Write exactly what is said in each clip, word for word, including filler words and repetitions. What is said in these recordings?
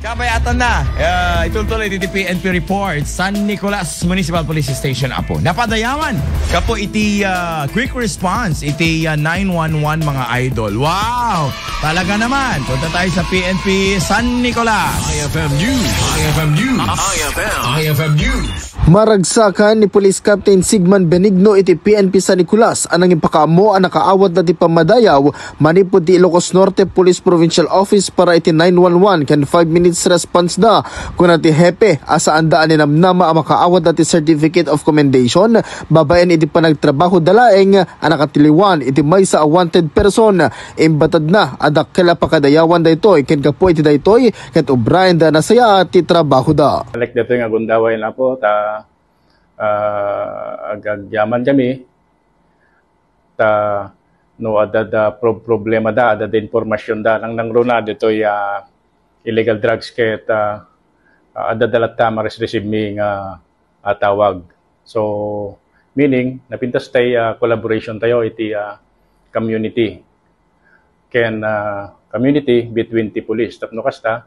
Kabayatan na, ah, itultuloy iti P N P report, San Nicolas Municipal Police Station, Apo. Napadayawan, kapo iti, ah, quick response, iti, ah, nine one one, mga idol. Wow! Talaga naman, punta tayo sa P N P San Nicolas. I F M News. I F M News. I F M. I F M News. Maragsakan ni Police Captain Sigman Benigno iti P N P San Nicolas a nangipakaammo a nakaawat dati pammadayaw manipud ti Ilocos Norte Police Provincial Office para iti nine one one ken five minutes response da. Kuna ti hepe a saanda a ninamnama a makaawat dati certificate of commendation babaen iti panagtrabaho da laeng a nakatiliwan iti maysa a wanted person. Imbatadna a dakkel a pakadayawan daytoy ken gapu iti daytoy ket ubraen da nasayaat ti trabaho da. Like daytoy nga gundaway na po, ta, ah, ag-, agyaman kami, ta no adda da prob-, problema da, adda da impormasyon da, nang nangruna ditoy, ah, illegal drugs ket, ah, ah, adda da latta mares-receive mi nga, ah, tawag. So, meaning, napintas tay, ah, collaboration tayo iti, ah, community. Ken, ah, community between ti police. Tapno kasta,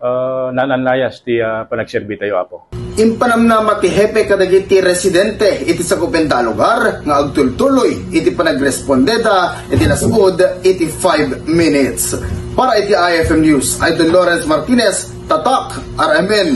ah, naan-anlayas ti, ah, panagserbi tayo, Apo. Impanamnama ti hepe kadagiti residente iti sakupen da a lugar nga agtultuloy iti panagrespondeda iti lasud iti five minutes. Para iti I F M News, Idol Lawrence Martinez, Tatak, R M N.